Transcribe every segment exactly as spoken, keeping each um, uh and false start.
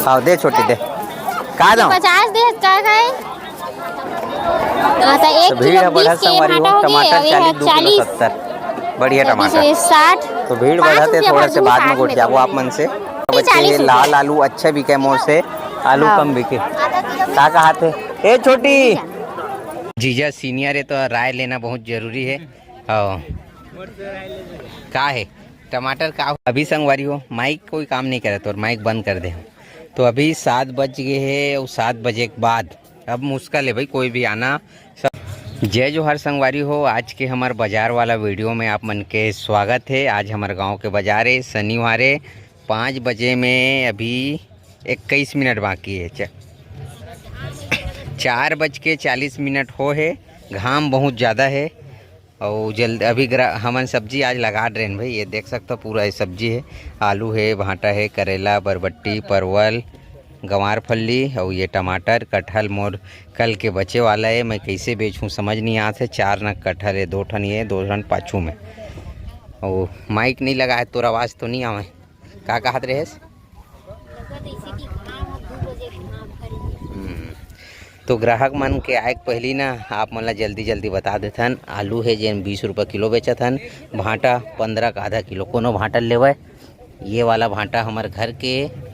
आओ, दे छोटी, दे। का दाम? पचास दे, का, का है? हाँ, तो एक तो भीड़ किलो ह बढ़त बीस के संगवारी भाटा हो, हो गे, टमाटर अउ ये चालीस, दू किलो चालीस। सत्तर। बढ़िया तो टमाटर। दूसरे साठ। तो भीड़ पाँच बढ़त हे, रुपया थोड़ा भर से दूँ, बाद में साठ में गोठियाबो तो आप मन से। बच्चे, चालीस ये रुपया। लाल आलू अच्छा बिके मोर से, आलू हाँ। कम बिके। का कहत हे? ए छोटी। जीजा senior हे तो राय लेना बहुत जरूरी हे। हाँ। का हे? टमाटर का अभी संगवारी हो, माइक कोई काम नहीं करे, तोर माइक बंद कर दे। तो अभी सात बज गए हे अउ सात बजे के बाद अब मुश्किल हे भाई कोई भी आना। सब जय जोहार संगवारी हो, आज के हमर बाजार वाला वीडियो में आप मन के स्वागत हे। आज हमर गांव के बाजार हे, शनिवार हे, पाँच बजे में अभी इक्कीस मिनट बाकी हे। च-, चार बज के चालीस मिनट हो हे, घाम बहुत ज़्यादा हे। अउ जल्द अभी ग्रा-, हमन सब्जी आज लगा डरेन भाई, ये देख सकथव पूरा ये सब्जी हे, आलू हे, भांटा हे, करेला, बरबट्टी, परवल, गंवार फल्ली अउ ये टमाटर, कटहल मोर कल के बचे वाला हे। मैं कइसे बेचहूँ समझ नहीं आत हे। चार नग कटहल हे, दो ठन ये, दो ठन पाछू में। अउ माइक नहीं लगा हे, तोर आवाज़ तो नहीं आवे। का कहत रहेस? हम्म। तो ग्राहक मन के आए के पहिली ना आप मन ला जल्दी जल्दी बता देथन, आलू हे जेन बीस रुपया किलो बेचत हन, भांटा पंद्रह का आधा किलो, कोनो भांटा लेवय। ये वाला भांटा हमर घर के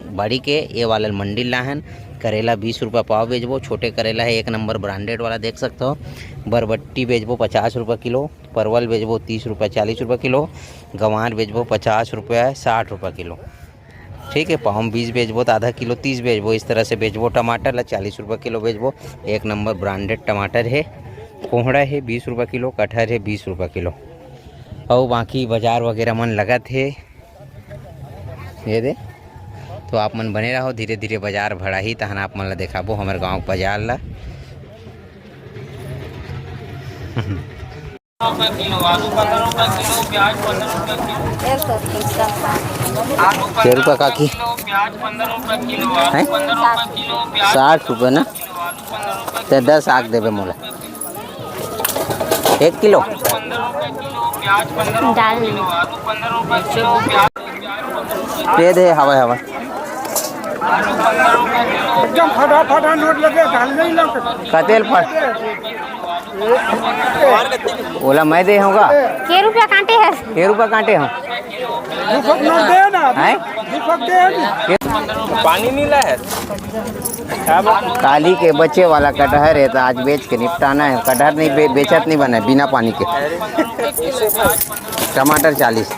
बाड़ी के, ये वाला मंडी लाहन। करेला बीस रुपया पाव बेचबो, छोटे करेला हे एक नंबर branded वाला, देख सकथव। बरबट्टी बेचबो पचास रुपया किलो, परवल बेचबो तीस रुपया, चालीस रुपया किलो, गंवार बेचबो पचास रुपया, साठ रुपया किलो। ठीक है, पाव म बीस बेचबो तो आधा किलो तीस बेचबो, इस तरह से बेचबो। टमाटर ला चालीस रुपया किलो बेचबो, एक नंबर branded टमाटर हे। कोहड़ा हे बीस रुपया किलो, कटहर हे बीस रुपया किलो। अउ बाकी बाजार वगैरह मन लगत हे, ये दे। तो आप मन बने रहो, धीरे धीरे बाजार भराही, तहन आप मन ला देखाबो हमर गांव के बाजार ला। के रुपया काकी? हैं? साठ रुपया ना? ते दस आग देबे मोला। एक किलो? डाल नहीं। दे दे, हवा हवा। एकदम फटाफट नोट लगे, डाल नहीं लगे। कतेल फट। ओला मैं दे हूँगा। के रुपया काटे हे? के रुपया काटे हो? दू सौ नोट दे ना। हैं? दू सौ दे ना। पानी नहीं लाए। काली के बचे वाला कटहर हे, तो आज बेच के निपटाना हे। कटहर नहीं बे-, बेचत नहीं बने बिना पानी के। टमाटर चालीस।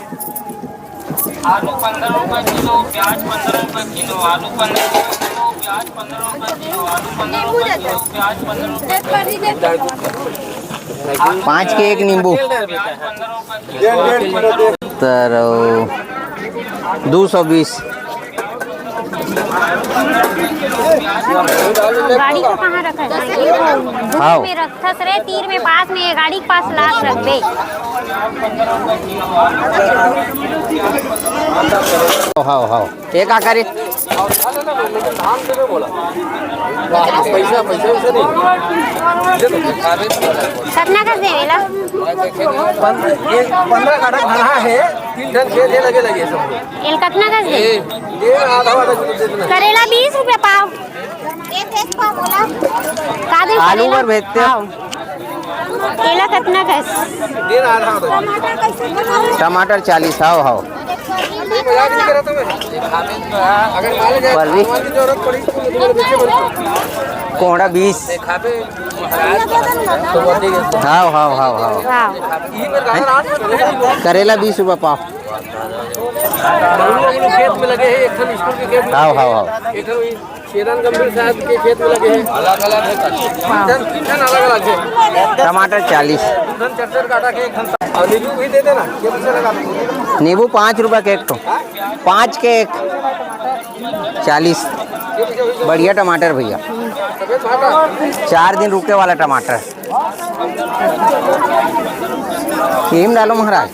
आलू पंद्रह रुपए किलो, प्याज पंद्रह रुपए किलो, आलू पंद्रह रुपए किलो, प्याज पंद्रह रुपए किलो, आलू पंद्रह रुपए किलो, प्याज पंद्रह रुपए किलो। पाँच के एक नींबू। तर दो सौ बीस। गाड़ी को कहाँ रखा है? ये वो धूप हाँ। में रखथस रे, तीर में पास में, ये गाड़ी के पास लात रखबे। हाँ, हाँ। ये का करे? पैसा, पैसा वैसा नहीं। कतना कस देवेला? पन-, ये पंद्रह काठा घना है, तीन ठन खेत है, लगे लगे सब। एल कतना कस दे? ये, ये आधा आधा किलो दे देना। करेला बीस रुपया पाव। का दे आलू करेला? बर भेजते हो? हाँ। एला कतना कस? ये आधा आधा। टमाटर चालीस, हाव, हाव। परवी? कोहड़ा बीस। हाव, हाव, हाव, हाव। हाँ। करेला बीस रुपया पाव। दोनों खेत में लगे हैं, एक ठन स्कूल के खेत में हाव, लगे हाव, हैं, हाव। एक ठन वही चेतन गंभीर साहब के खेत में लगे हैं। अलग अलग है। तीन ठन, तीन ठन अलग अलग है। टमाटर चालीस। तीन ठन चार चार काठा के, एक ठन सा-, और नींबू भी दे देना, ये पीछे लगा दो। नींबू पाँच रुपया के एक ठो। पाँच के एक। चालीस। बढ़िया टमाटर भैया। चार दिन रुके वाला टमाटर। यही में डालो महाराज।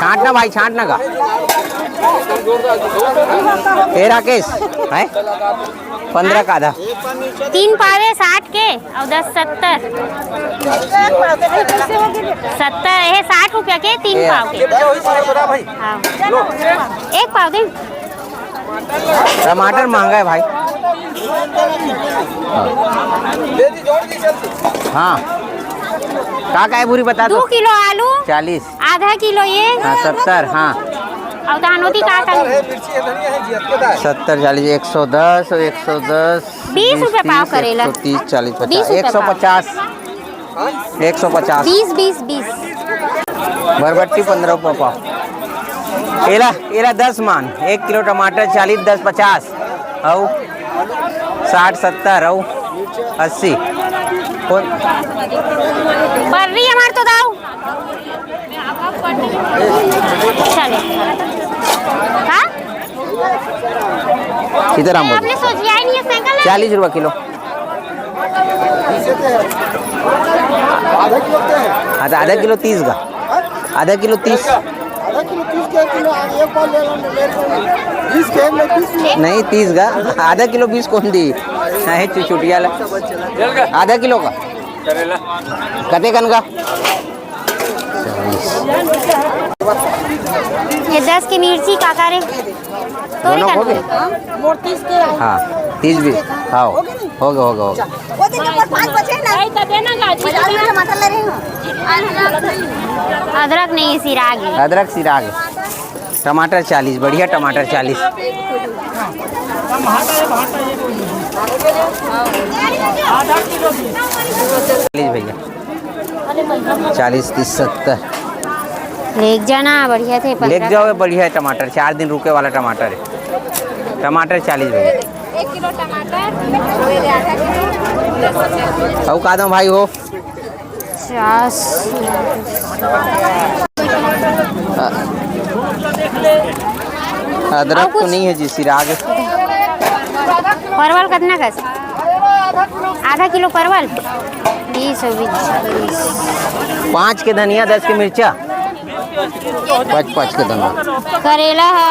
छांट ना भाई, छांट ना का। ए राकेश, है? पन्द्रह का आधा। तीन पावे साठ के अउ दस सत्तर। सत्तर, ये साठ रुपया के तीन ये पाव के। हाँ। एक पाव दे। टमाटर महंगा है भाई। हाँ। का का है भूरी बता दो। दो किलो आलू। चालीस। आधा किलो ये। हाँ, सत्तर, हाँ। अउ तहान ओती का का है? सत्तर, चालीस, एक सौ दस, एक सौ दस, बीस रुपया पाव करेला। एक सौ तीस, चालीस, पचास, बीस रुपया पाव। एक सौ पचास। एक सौ पचास। बीस, बीस, बीस। बरबट्टी पन्द्रह रुपया पाव। एला, एला दस मान, एक किलो टमाटर चालीस, दस पचास, अउ साठ सत्तर अउ अस्सी। कौन? बर्री हमार तो दाऊ। चले। हाँ? सीताराम बोल। आपने सोचिया ही नहीं है साइकिल है? चालीस रुपया किलो। आधा किलो के है। हाँ, तो आधा किलो तीस का। आधा किलो तीस। आधा किलो तीस के किलो, आज एक बार ले लो, ले लो। बीस के, मैं बीस किलो। नहीं, तीस का। आधा किलो बीस कौन दी? नहीं, चु-, चुटिया ला। आधा किलो का। करेला। कते कन का? ये दस की मिर्ची काका रे। तोरी दोनों का हो गए? नहीं। हाँ, तीस भी। हाँ, हो गया, हो गया, हो गया। वो दे दे, पर पाँच बचे ना। पचास में टमाटर ले रही हूँ। अदरक नहीं, सिराग है। अदरक सिराग है। टमाटर चालीस, बढ़िया टमाटर चालीस। चालीस भैया। चालीस, तीस, सत्तर। लेके जाना, बढ़िया थे, लेके पन्द्रह। जाओ, ये बढ़िया है टमाटर, चार दिन रुके वाला टमाटर है। टमाटर चालीस भैया। एक किलो टमाटर। अउ का दो भाई हो? पचास। अदरक तो नहीं है जी, सिराग। परवल कितना का? आधा किलो परवल, बीस और बीस। पाँच के धनिया, दस के मिर्चा, पाँच, पाँच के धनिया। करेला है।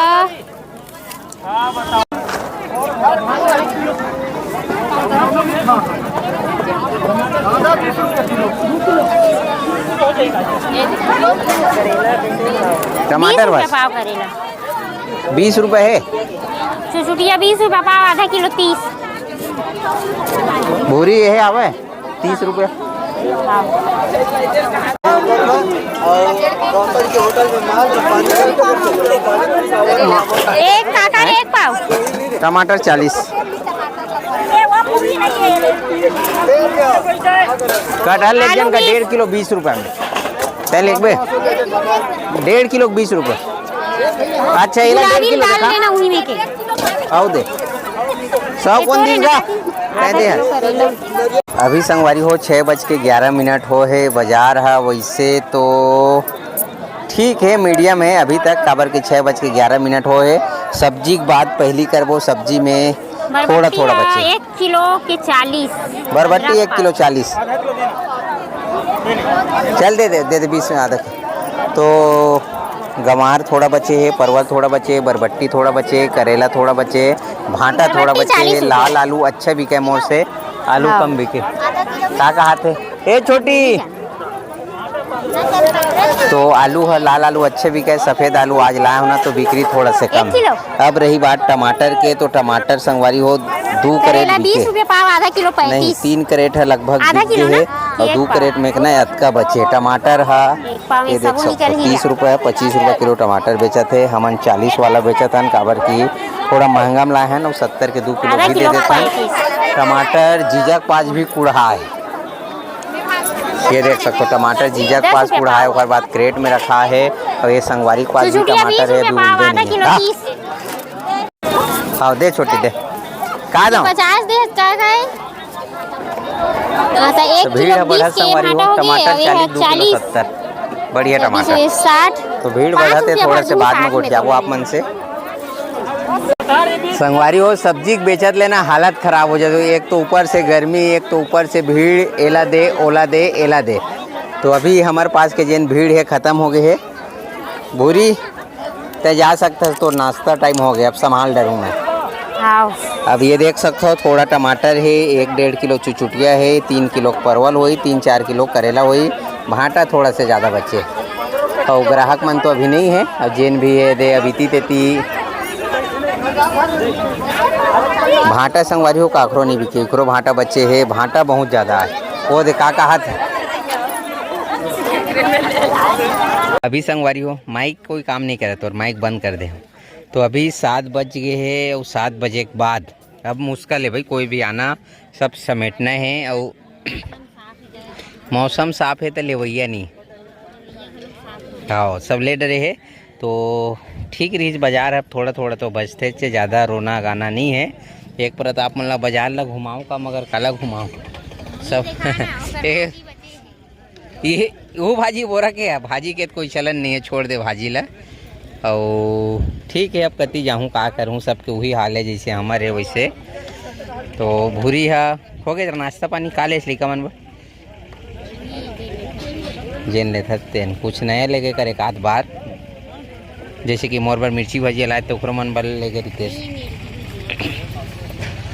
टमाटर बीस रुपया बस। पाव करेला। बीस रुपया है। चुचुटिया बीस रुपया पाव, आधा किलो तीस। भूरी ये है आवे। तीस रुपया। एक काका रे, एक पाव। टमाटर चालीस। कटहल लेके आलू का बीस। डेढ़ किलो बीस रुपया में। पहले एक बे डेढ़ किलो बीस रुपया। अच्छा, ये ला डेढ़ गुलाबी किलो लाल देखा। लेना उही में के। आओ दे। सौ कौन दिन का? कह दे हैं। अभी संगवारी हो, छः बज के ग्यारह मिनट हो हे। बाजार ह वैसे तो ठीक है, मीडियम है अभी तक, काबर के छः बज के ग्यारह मिनट हो हे। सब्जी के बात पहली करबो, सब्जी में थोड़ा बरबट्टी थोड़ा ह बचे। एक किलो के चालीस। बरबट्टी एक किलो चालीस। चल दे दे, दे दे बीस में आधा। तो गंवार थोड़ा बचे हे, परवल थोड़ा बचे, बरबट्टी थोड़ा बचे, करेला थोड़ा बचे, भांटा थोड़ा बरबट्टी बचे हे, चालीस रुपये। लाल आलू अच्छा बिके मोर से, आलू हाँ। कम बिके। का कहात हे? ए छोटी, तो आलू ह, लाल आलू अच्छे बिके, सफेद आलू आज लाए हो ना, तो बिक्री थोड़ा से कम। एक किलो? अब रही बात टमाटर के, तो टमाटर संगवारी हो, दू करेट करेला बिके। बीस रुपये पाव, आधा किलो नहीं, पैंतीस। तीन करेट ह लगभग आधा बिक किलो गे ना? हे, अउ एक दू पाव। करेट में एक ना अतका बचे। टमाटर ह, एक पाव में ये देख सबो सकथो, निकल ही तीस रुपये, पच्चीस रुपये किलो टमाटर बेचत हे। हमन चालीस वाला बेचत हन, काबर कि थोड़ा महंगा में लाए हन, अउ सत्तर के दू किलो आधा भी दे किलो देथन। पैंतीस। टमाटर जीजा के पास भी कुढ़ा हे। ये देख सकथो, टमाटर जीजा के पास कुढ़ा हे, ओकर बाद करेट में रखा हे, अउ ये संगवारी के पास भी टमाटर हे, अभी उलदे नहीं हे। हाँ। तीस। हाँ, दे छोटी, दे। का दाम? पचास दे, का का हे? हाँ, तो एक तो भीड़ किलो ह बढ़त बीस के संगवारी हो, भाटा हो गे, टमाटर अउ ये चालीस, दू किलो चालीस। सत्तर। बढ़िया तो टमाटर। बीस, साठ। तो भीड़ बढ़त हे, थोड़ा से बाद में गोठियाबो आप मन से। संगवारी हो, सब्जी के बेचत ले ना हालत खराब हो जाथे। एक तो ऊपर से गर्मी, एक तो ऊपर से भीड़, एला दे, ओला दे, एला दे। तो अभी हमर पास के जेन भीड़ हे, खतम हो गे हे। भूरी, तैं जा सकथस, तोर नाश्ता टाइम हो गया, अब संभाल डरूँ मैं। हाँ। अब ये देख सकथो, थोड़ा टमाटर हे, एक डेढ़ किलो चुचुटिया हे, तीन किलो परवल होही, तीन चार किलो करेला होही, भांटा थोड़ा से ज्यादा बचे। अउ ग्राहक मन तो अभी नहीं हे, अउ जेन भी हे दे अभी ती तेती। भांटा संगवारी हो, काकरो नहीं बिके, एकरो भांटा बचे हे, भांटा बहुत ज्यादा हे। वो दे का कहत हे। अभी संगवारी हो, माइक कोई काम नहीं करे, तोर माइक बंद कर दे। तो अभी सात बज गए हे, अउ सात बजे के बाद अब मुश्किल हे भाई, कोई भी आना, सब समेटना हे। अउ मौसम साफ हे, तो लेवैया नहीं। हाँ, सब ले डरे हे, तो ठीक रहिस बाजार। अब थोड़ा थोड़ा तो बचथे, से ज्यादा रोना गाना नहीं हे। एक परत आप मन ला बाजार ला घुमाऊं का, मगर काला घुमाऊं, सब ए, ये वो भाजी बोरा के हे, भाजी के तो कोई चलन नहीं हे, छोड़ दे भाजी ला। अउ ठीक हे, अब कति जाहूँ, का करहूँ, सबके वही हाल हे, जैसे हमर हे वैसे। तो भूरी हा हो गए नाश्ता पानी, का ले लइका मन बर? जेन लेथस तेन कुछ नया लेके कर एक आध बार, जैसे कि मोर बर मिर्ची भजिया लाए, तो ओकरो मन बर लेके रितेश।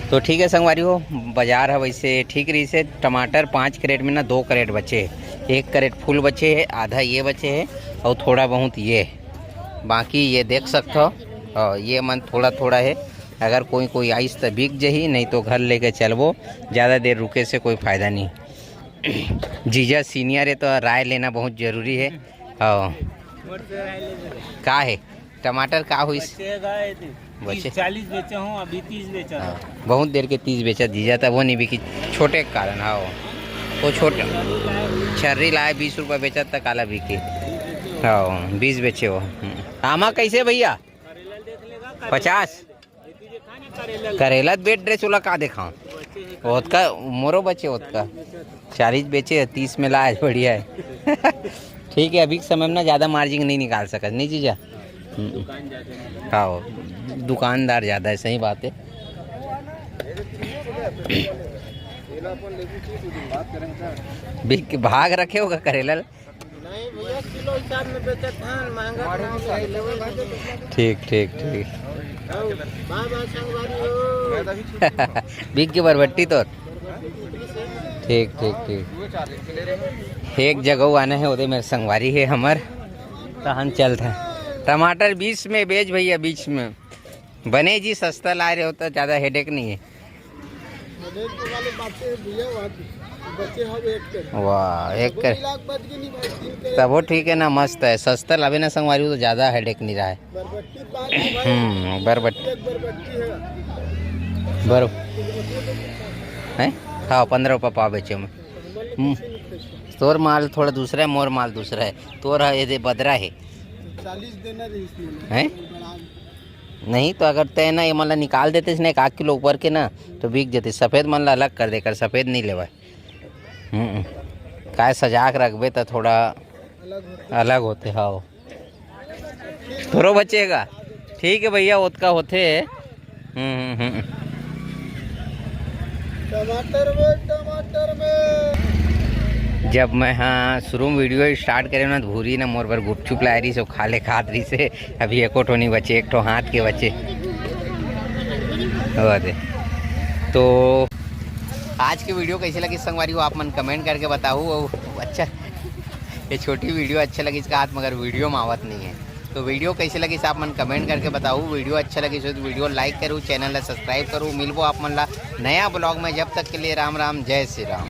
तो ठीक है संगवारी हो, बाजार है वैसे ठीक रहिस हे। टमाटर पाँच कैरेट में ना दो कैरेट बचे हे, एक कैरेट फुल बचे हे, आधा ये बचे हे अउ थोड़ा बहुत ये, बाकी ये देख सकथो। हाँ, ये मन थोड़ा थोड़ा हे, अगर कोई कोई आइस तो बिक जही, नहीं तो घर लेके चलबो, ज़्यादा देर रुके से कोई फायदा नहीं। जीजा सीनियर हे तो राय लेना बहुत जरूरी हे। हाँ, का हे टमाटर का होइस? बच्चे का ये दे। बच्चे? तीस, चालीस बेचे हूँ, अभी तीस बेचा हूँ। हाँ, बहुत देर के तीस बेचा जीजा, तब वो नहीं बिकी, छोटे के कारण। हाँ, वो छोटे छर्री लाए, बीस रुपया बेचा, तक काला बिकी। हाँ, बीस बेचे वो। हम्म। आमा कैसे भैया? पचास। करेला बेच ड्रेस वाला का देखाऊं? ओतका मोरो बचे, ओतका चालीस बेचे हे, तीस में लाए, बढ़िया हे। ठीक हे, अभी के समय में ना ज़्यादा मार्जिन नहीं निकाल सकत, नहीं जीजा? हम्म। हाँ, दुकानदार ज़्यादा हे, सही बात हे। बिक भाग रखे होगा करेला ल। नहीं भैया, किलो हिसाब में बेचत हन, महंगा बनाओ तो लेवे भाई। ठीक, ठीक, ठीक। बाय बाय संगवारी हो। बिक के बरबट्टी तोर। ठीक, ठीक, ठीक। एक जगह आना हे, ओदे मेर संगवारी हे हमर, तहन चलत हे। टमाटर बीस में बेच भैया, बीस में। बने जी, सस्ता लाए रहे हो तो ज़्यादा हेडेक नहीं हे। हेडेक वाले बातें हे भैया, वाह, बचे हम एक कर। वाह, एक कर। लाख बच गए नहीं भाई, तीन कर। तब वो ठीक हे ना, मस्त हे। सस्ता लाबे ना संगवारी हो तो ज़्यादा हेडेक नहीं रहा हे। बरबट्टी पाँच है भाई। हम्म, बरबट्टी। एक बरबट्टी है। बर-, हैं? हाँ, पन्द्रह रुपया पाव बेचे में। हम्म। तोर माल थोड़ा दूसरा हे, मोर माल दूसरा हे। तोर हे, ये दे बदरा हे। चालीस देना रही इसमें। हैं? नहीं तो अगर तय ना ये मतलब निकाल देते इसने एक आध किलो ऊपर के ना, तो बिक जते। सफेद मन ला अलग कर दे कर, सफेद नहीं लेवाय। हम्म, काय सजा के रखबे तो थोड़ा अलग होते। हाँ। थोड़ो बचेगा। ठीक है भैया, ओतका होते। हम्म, हम्म, हम्म। टमाटर में, टमाटर में। जब मैं, हाँ, शुरू में वीडियो स्टार्ट करे ना, तो भूरी ना मोर बर गुपचुप लाए रही, सो खा ले खात रही से। अभी एको ठो नहीं बचे, एक ठो हाथ के बचे। हो दे। तो आज के वीडियो कैसे लगी संगवारी हो, आप मन कमेंट करके बताओ। और अच्छा, ये छोटी वीडियो अच्छा लगी इसका हाथ, मगर वीडियो में आवत नहीं है। तो वीडियो कैसे लगी आप मन कमेंट करके बताओ। वीडियो अच्छा लगी तो वीडियो लाइक करूँ, चैनल ला सब्सक्राइब करूँ। मिलबो आप मन ला नया ब्लॉग में, जब तक के लिए राम राम, जय श्री राम।